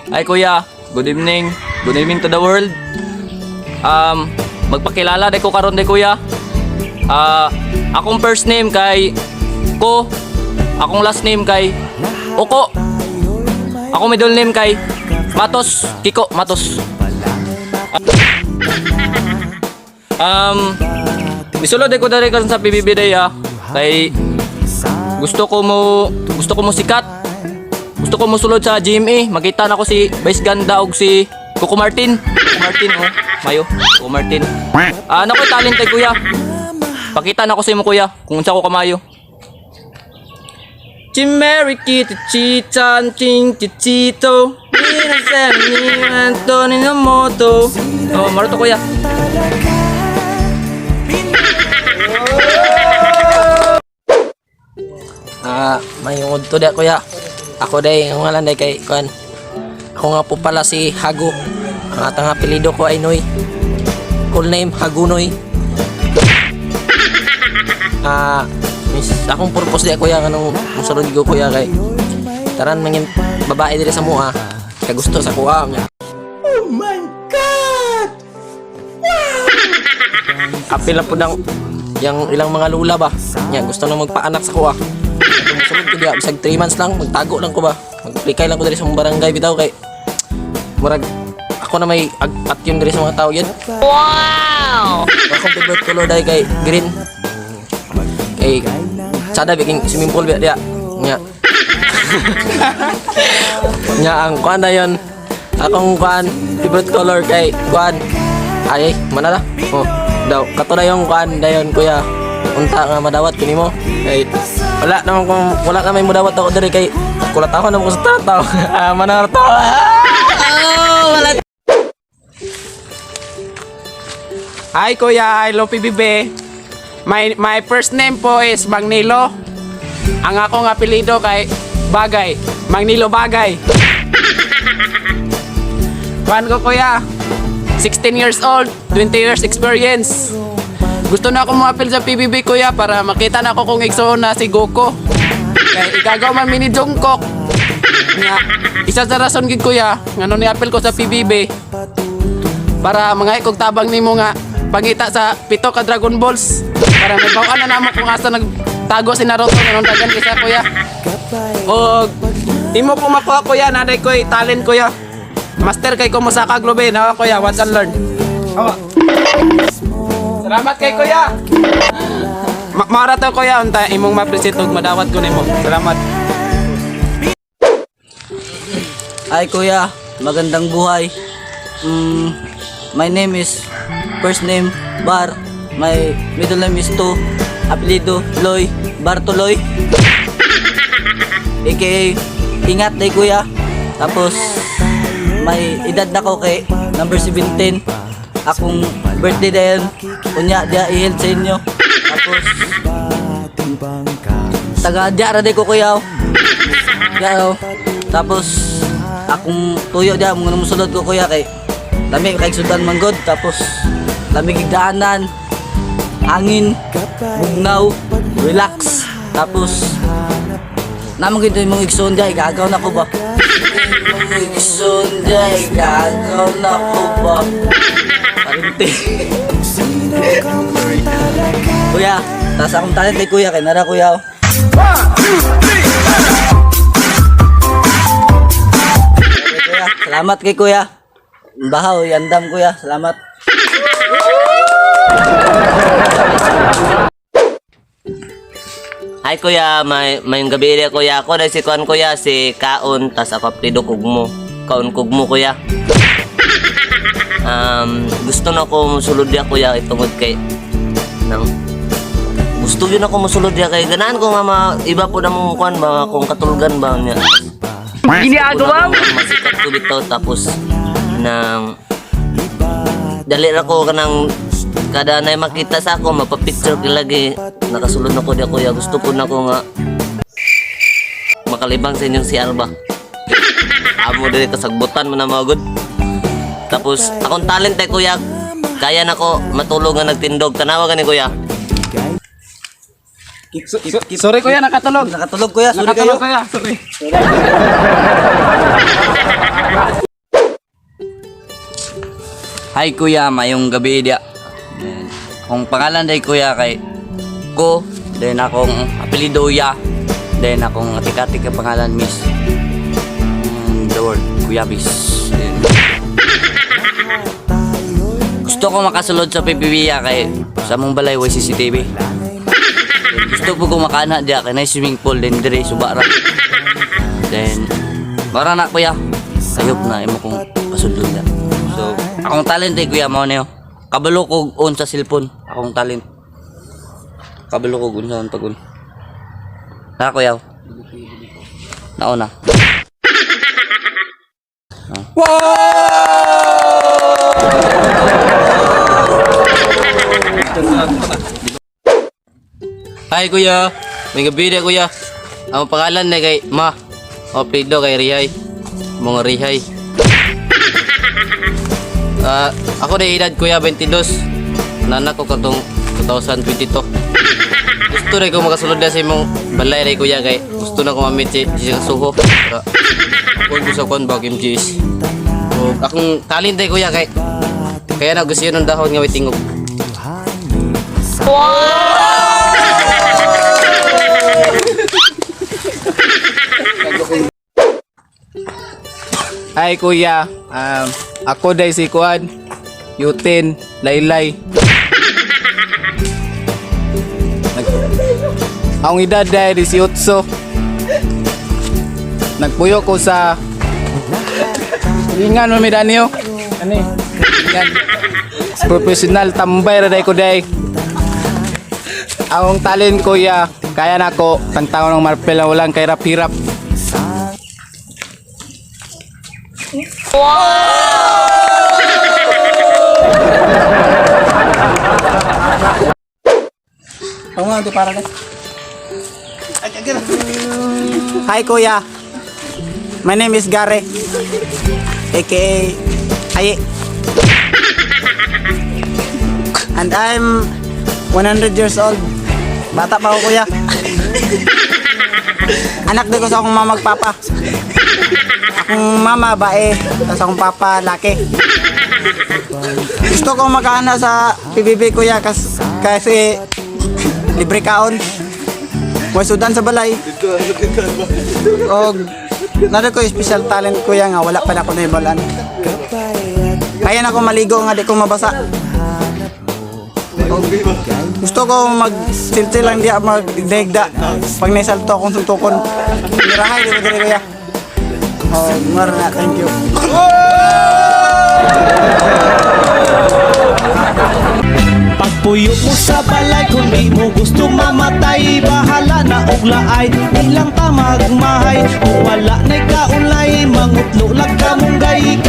Hi kuya, good evening. Good evening to the world. Magpakilala day ko karon day, kuya. Ah, akong first name kay Ko. Akong last name kay Oko. Akong middle name kay Matos, Kiko Matos. Misulod day ko diri karon sa PBB day ah. Kay gusto ko mo sikat. Gusto ko mosulod sa GMA, makita na ko si Vice Ganda og si Coco Martin. Coco Martin oh, mayo. Coco Martin. Ah, ano ko talent kay kuya? Pakita na ko sa imo, kuya, kung unsa ko kamayo. Chimeri kita chichan ching chichito. Antonio no moto. Oh, maro to, kuya. Ah, may to da, kuya. Ako day, ang ngalan day kay kuan. Ako nga po pala si Hago. Ang atang apelyido ko ay Noy. Full name Hagunoy. Ah, miss, akong purpose di kuya kanang musulod ko, kuya, kay taran mangin babae diri sa mua kagusto sa kuha niya. Oh my God! Wow! Apil na po ng yang ilang mga lula ba? Nya gusto na magpaanak sa kuha. Musulod ko diya, bisag 3 months lang, magtago lang ko ba. Magplikay lang ko diri sa mong barangay bitaw kay murag ako na may agpat yun diri sa mga tao yan. Wow! Akong favorite color dahil kay green. Kay sada biking swimming pool biya diya. Nya. Nya ang kuan na yon. Akong kuan favorite color kay kuan. Ay, mana na? Oh, daw kato na yung kuan dayon, kuya. Unta nga madawat kini mo. Kay wala naman kung wala ka may mudawat ako diri kay kulat ako naman ko sa tataw. Ah, mana to. Ah, wala. Hi kuya, hello PBB. My first name po is Mang Nilo. Ang akong apelyido kay Bagay. Mang Nilo Bagay. Kuan ko, kuya. 16 years old, 20 years experience. Gusto na ako mo-apil sa PBB, kuya, para makita na ako kung igsoon na si Goku. Kay igagaw man mi ni Jungkook. Nga, isa sa rason gid, kuya, ngano ni apil ko sa PBB para mga ikog tabang nimo nga pangita sa pito ka Dragon Balls para may bawaan na namo kung asa nagtago si Naruto nganong dagan isa, kuya. Og imo po makuha, kuya, naday ko'y talent, kuya. Master kay ko mosaka globe na, kuya, watch and learn. Oh. Salamat kay kuya. Mara to, kuya, unta imong ma-appreciate og madawat ko nimo. Salamat. Hi kuya, magandang buhay. My name is first name Bar, my middle name is To, apelyido Loy, Bartoloy. AKA ingat day kuya. Tapos may edad na ko kay number 17. Akong birthday dayon. Unya dia i-held sa inyo. Tapos taga diya ra day ko, kuya. Oh. Diya, oh. Tapos akong tuyo diya mga musulod ko, kuya, kay lami kay sudan manggod, tapos lami gig daanan, hangin, bugnaw, relax. Tapos namang gid mong igsoon diya, igagaw na ko ba? Imong igsoon diya, igagaw na ko ba? Parinti. Kuya, taas akong talent kay kuya kay nara, kuya. Oh. Okay, kuya. Salamat kay kuya. Bahaw, yandam, kuya. Salamat. Hi kuya, may gabi rin kuya. Ako dahil si Kuan kuya, si Kaon, tas ako apelido Kugmo. Kaon Kugmo, kuya. Gusto na ko musulod diya, kuya, itungod kay nang gusto yun ako musulod diya kay ganaan ko nga ma, iba po na mong kuan ba kung katulgan ba niya. Ginagawa mo? Masikat ko bitaw tapos nang dali ra ko kanang kada na makita sa ako mapapicture ko lagi nakasulod na ko diya, kuya. Gusto po na ko nga makalibang sa inyong si Alba amo diri kasagbutan mo na mga good. Tapos akong talent ay, kuya, kaya na ko matulog nga nagtindog. Tanawa gani, kuya. Sorry kuya, nakatulog. Nakatulog kuya, sorry kayo. Nakatulog kuya, sorry. Hi kuya, mayong gabi dia. Then, akong pangalan day kuya kay Ko, then akong apelyido Ya, then akong atik-atik ang pangalan Miss. The word Kuya Miss. Then, gusto ko makasulod sa PBB ya kay sa mong balay way CCTV. Then, gusto po ko makaana diya kay na swimming pool then dire suba ra. Then mara na kuya. Sayop na imo kong pasundon da. So, akong talent eh kuya mao niyo. Kabalo kog on sa cellphone. Akong talent. Kabalo kog on sa pag on. Na kuya. Nauna. Hi kuya. May gabi na kuya. Ang pangalan na kay Ma. O apelyido kay Rihay. Mga Rihay. Ah, ako na edad kuya 22. Nanak ko katong 2022. Gusto rin ko makasulod na sa imong balay rin kuya kay gusto na ko mamit si Jessica Suho. Para kung gusto ko ba Kim Gis. So, akong talent ay kuya kay kaya na gusto yun ang dahon nga may tingog. Hi kuya, ako day si Kuan, Yutin, Laylay. Ang edad day 18. Nagpuyo ko sa Ingan mo mi Danio. Ani? Ingan. Professional tambay ra day ko day. Ang talent kuya, kaya nako tangtangon ng marpel na walang kahirap-hirap. Hi kuya. My name is Gary. AKA Aye. And I'm 100 years old. Bata pa ako kuya. Anak din ko sa akong mama papa. Akong mama bae, tapos akong papa laki. Gusto ko makaana sa PBB kuya kasi libre kaon. May sudan sa balay. Og nara ko special talent kuya nga wala pa na ako naibalan. Kaya na ako maligo nga di ko mabasa. Og, gusto ko mag silsil lang diya magdegda pag naisalto akong suntukon. Mirahay di ko diri kuya. Oh, mar na, thank you. Pagpuyo mo sa balay kung di mo gusto mamatay, bahala na og laay, di lang ta magmahay. Kung wala na'y kaulay, mangutlo lang kamunggay.